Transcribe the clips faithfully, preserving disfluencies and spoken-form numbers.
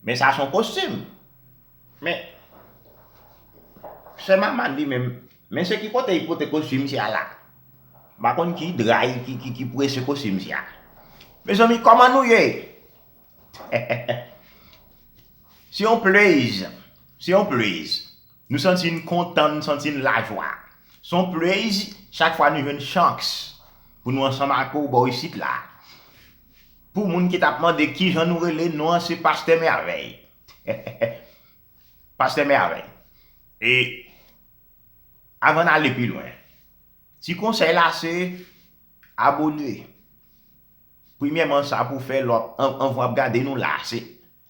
Men sa se yon kostim. Men, sè Maman li menm, men se ki kote li pote kostim sa la. M pa konn ki dra ki, ki, ki prese kostim sa. Mezanmi, kòman nou ye? Se yon plezi. Se yon plezi. Nou santi n kontan, nou santi n lajwa. Se yon plezi chak fwa nou jwenn chans pou nou ansanm ak ou bò isit la. Pou moun ki t ap mande kijan nou rele, non an se Pastè Mèvèy. Pastè Mèvèy. E avan n ale pi lwen, ti konsèy la se abone. Premyèman, sa pou fè lè w ap, an, anvan w ap gade nou la, se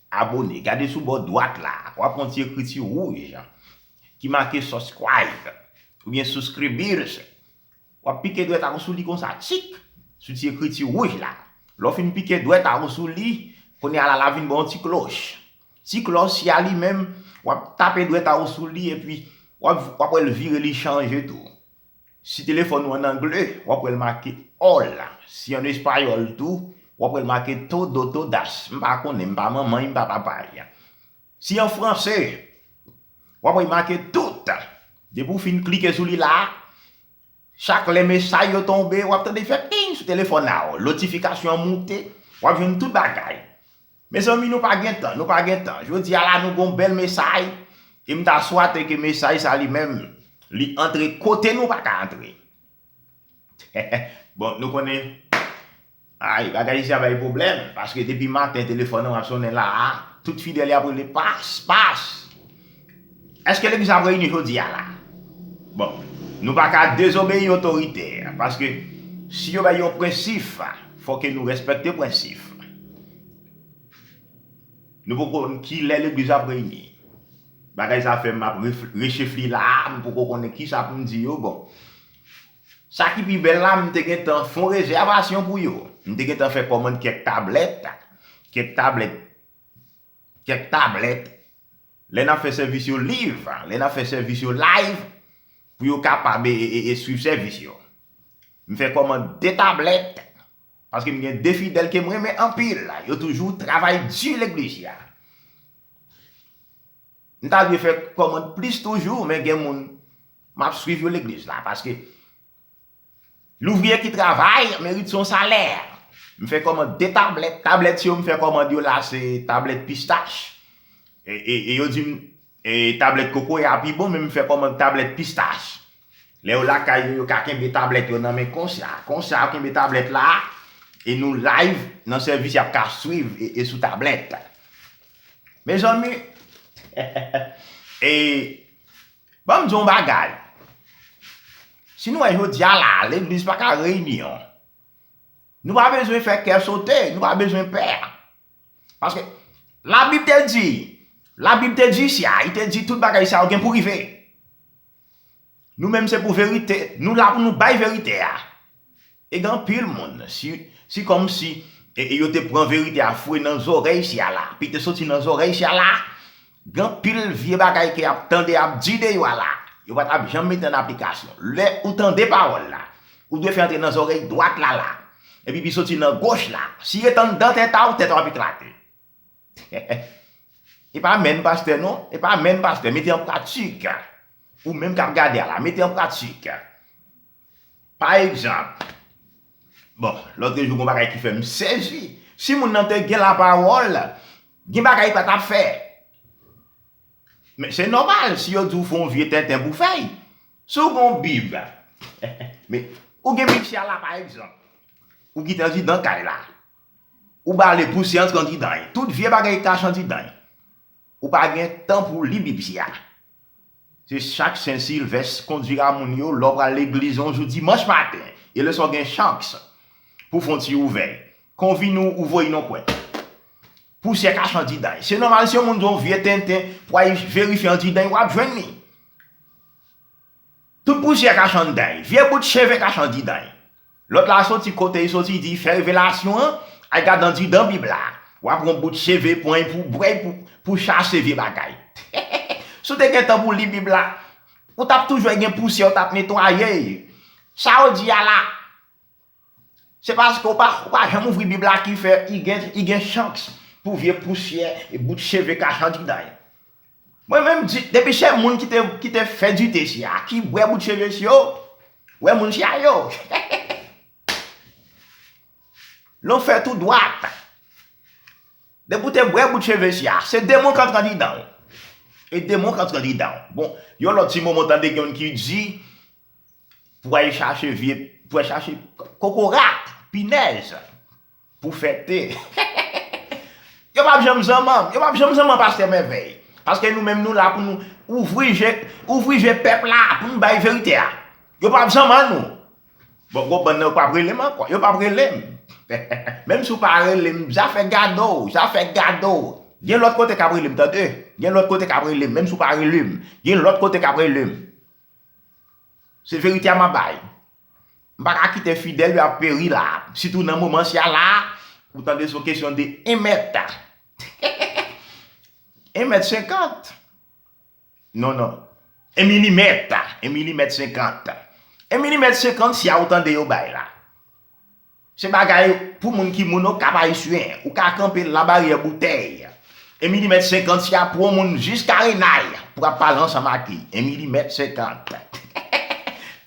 abone. Gade sou bò dwat la, w ap wè yon ti ekriti wouj ki make subscribe oubyen subscribers. W ap pike dwèt a w sou li konsa, tchik, sou ti ekriti wouj la. Lè w fin pike dwèt a w sou li, kounye a la, l ap vin ba w yon ti klòch. Ti klòch sa li menm, w ap tape dwèt a w sou li, epi w ap, w ap wè l vire, li chanje tou. Si telefòn ou an angle, w ap wè l make all. Si an espayòl tou, w ap wè l make todo, todas. M pa konnen, m pa manman l, m pa papa l. Si an franse, w ap wè l make tout. Depi w fin klike sou li la, chak lè mesaj yo tonbe, w ap tande fè ping sou telefòn a w. Notifikasyon an moute, w ap jwenn tout bagay. Mezanmi, nou pa gen tan, nou pa gen tan. Jodi a la, nou gon bèl mesaj, e m ta swate ke mesaj sa li menm, li antre kote nou pa ka antre. Bon, nou konnen, ay, bagay isi a bay pwoblèm, paske depi maten, telefòn nan ap sonnen la a, tout fidèl y ap rele, pas, pas. Èske legliz ap reyini jodi a la? Bon, nou pa ka dezobeyi otorite, paske si yo bay yon prensip, fò ke nou respekte prensip. Nou poko konn ki lè legliz ap reyini. Bagay sa fè m ap ref-, rechefli la a, m poko konnen kisa pou m di yo. Bon, sa ki pi bèl la, m te gentan fè yon rezèvasyon pou yo. M te gentan fè kòmand kèk tablèt, kèk tablèt, kèk tablèt. Lè n ap fè sèvis yo live, lè n ap fè sèvis yo live, pou yo kapab e, e, e, e swiv sèvis yo. M fè kòmand de tablèt, paske m gen de fidèl ke m renmen anpil. Yo toujou travay di legliz la. M ta dwe fè kòmand plis toujou, men gen moun m ap swiv yo legliz la, paske louvriye ki travay merit son salè. M fè kòmand de tablèt. Tablèt yo m fè kòmand yo la se tablèt pistach. E, e, e yo di m, e, tablèt kokoye a pi bon, men m fè kòmand tablèt pistach. Lè yo lakay yo, yo ka kenbe tablèt yo nan men konsa. Konsa, yo kenbe tablèt la, e nou live nan sèvis, y ap ka swiv e, e sou tablèt. Mezanmi, e, ban m di yon bagay. Si nou wè jodi a la, legliz pa ka reyini, nou pa bezwen fè kè sote, nou pa bezwen pè. Paske Labib te di, Labib te di sa, li te di tout bagay sa yo gen pou rive. Nou menm se pou verite, nou la pou nou bay verite a. E gen anpil moun, si, si kòmsi, e, e yo te pran verite a foure nan zòrèy sa la, pi te soti nan zòrèy sa la, gen anpil vye bagay ke y ap tande, y ap di deyò a la, yo pa t ap janm mete an aplikasyon. Lè ou tande pawòl la, ou dwe fè antre nan zòrèy dwat la la. Epi pi soti nan goch la. Si ret anndan tèt a w, tèt a w ap eklate. E pa menm pastè non, e pa menm pastè, mete an pratik. Ou menm k ap gade a la, mete an pratik. Pa egzanp, bon, lòt jou gon bagay ki fè m sezi. Si moun nan te gen lapawòl, gen bagay li pa t ap fè. Men se nòmal si yo di w fè yon vye tenten pou fèy. Si w gen yon Bib, men ou gen Bib sa la pa egzanp, ou kite andidan kay la, ou bale pousye antre andidan l, tout vye bagay kache andidan l, ou pa gen tan pou li Bib sa. Se chak Sen Silvès, kondwi a moun yo, lè w pral legliz yon jou dimanch maten, e lè sa w gen chans pou w fè yon ti ouvè, kon vin ou, ou voye nan kwen. Pousyè kache andidan l. Se nòmal si yon moun di w vye tenten pou w al verifye andidan l, w ap jwenn li. Tout pousyè kache anndan l, vye bout cheve kache andidan l. Lòt la soti kote l soti, di fè revelasyon an, al gade andidan Bib la. W ap wè yon bout cheve, pran l pou bwè l, pou, pou chache vye bagay. Si w te gen tan pou li Bib la, ou t ap toujou gen pousyè, ou t ap netwaye l. Sa yo di a la, se paske w pa, w pa janm ouvri Bib la ki fè li gen, li gen chans pou vye pousyè e bout cheve kach andidan yo. Mwen menm di, depi se moun ki te, ki te fè dite sya, ki bwè bout cheve si yo, wè moun sya yo. Lè w fè tou dwat. Depi w te bwè bout cheve sya, se demon k antre andidan w. E demon k antre andidan w. Bon, yon lòt ti moman tande gen youn ki di, pou al chache vye, pou al chache kokorat, pinèz, pou fè te. Yo p ap janm zanman m, yo p ap janm zanman pastè Mèvèy. Paske nou menm nou la pou nou ouvri je, ouvri je pèp la, pou nou bay verite a. Yo p ap zanman nou. Bon, gwo bann nan yo p ap rele m ankò, yo p ap rele m. Menm si w pa rele m, zafè gade w, zafè gade w. Gen lòt kote k ap rele m, tande. Gen lòt kote k ap rele m, menm si w pa rele m. Gen lòt kote k ap rele m. Se verite a m ap bay. M pa ka kite fidèl yo ap peri la. Sitou nan moman sya la, ou tande se yon kesyon de en mèt. En mèt senkant. Non, non. En milimèt. En milimèt senkant. En milimèt senkant sya ou tande yo bay la. Se bagay pou moun ki moun Okap Ayisyen. Ou ka kanpe la baryè boutèy. En milimèt senkant sya pou yon moun jis karenay pou ap pale ansanm ak li. En milimèt senkant.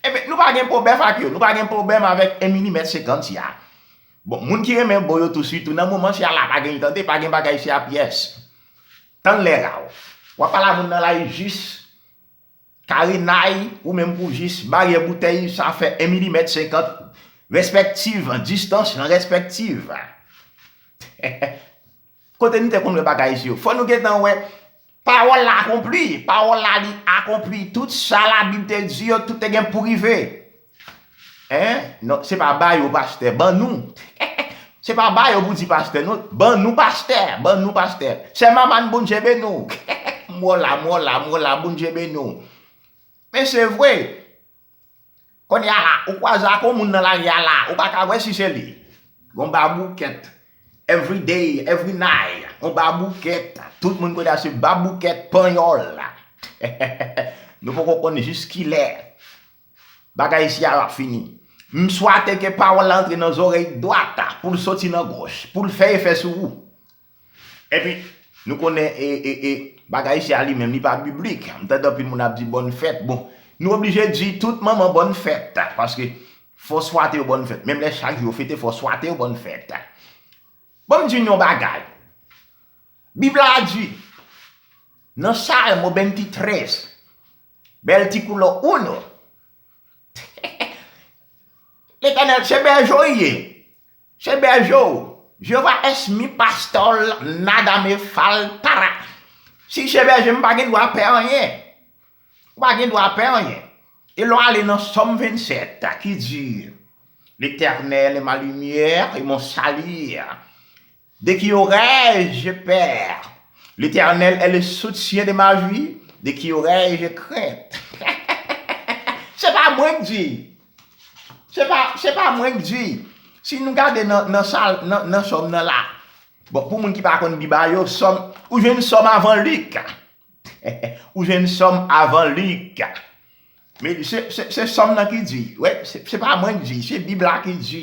Ebyen, nou pa gen pwoblèm ak yo. Nou pa gen pwoblèm avèk en milimèt senkant sya. Bon, moun ki renmen bo yo tou, sitou nan moman sya la, pa gen tande, pa gen bagay sya pyès. Tann lè ra w. W ap pale a moun nan la, li jis karenay, ou menm pou jis baryè boutèy, sa fè en milimèt senkant, respèktiv, distans lan respèktiv. Kote nou te konn wè bagay si yo? Fò nou gentan wè pawòl la akonpli, pawòl la li akonpli, tout sa Labib te di yo, tout te gen pou rive. Hein? Non, se pa ba yo pastè, ban nou. Se pa ba yo pou di pastè, non, ban nou pastè, ban nou pastè. Sè Mamàn, Bondye beni w. Mwola, mwola, mwola, Bondye beni w. Men se vre. Kounye a la, ou kwaze ak yon moun nan lari a la, ou pa ka wè si se li. Gon baboukèt. Every day, every night. Yon baboukèt. Tout moun kote a se baboukèt panyòl la. Nou poko konn jis kilè bagay sya ap fini. M swate ke pawòl la antre nan zòrèy dwat, pou l soti nan gòch, pou l fè efè sou ou. Epi, nou konnen e, e, e, bagay sya li menm, li pa biblik. M tande anpil moun ap di bòn fèt. Bon, nou oblije di tout manman bòn fèt, paske fò swate yo bòn fèt. Menm lè chak jou yo fete, fò swate yo bòn fèt. Bon, m di nou yon bagay. Bib la di, nan Salmo venntitrés, vértículo uno, Letènèl se bèje w ye. Se bèje w. Jehová es mi pastor, nada me faltará. Si se bèje m, pa gen dwa pè anyen. Ou pa gen dwa pè anyen. E lè w ale nan Sòm vennsèt ki di, L'Éternel est ma lumière et mon salut. De qui aurais-je peur? L'Éternel est le soutien de ma vie. De qui aurais-je crainte? Se pa mwen k di. Se pa, se pa mwen k di. Si nou gade nan, nan, sal, nan, nan Sòm nan la, bon, pou moun ki pa konn Bib a yo, Sòm, ou jwenn Sòm avan Lik. Ou jwenn Sòm avan Lik. Men se, se, se Sòm nan ki di. Wè, se, se pa mwen ki di, se Bib la ki di.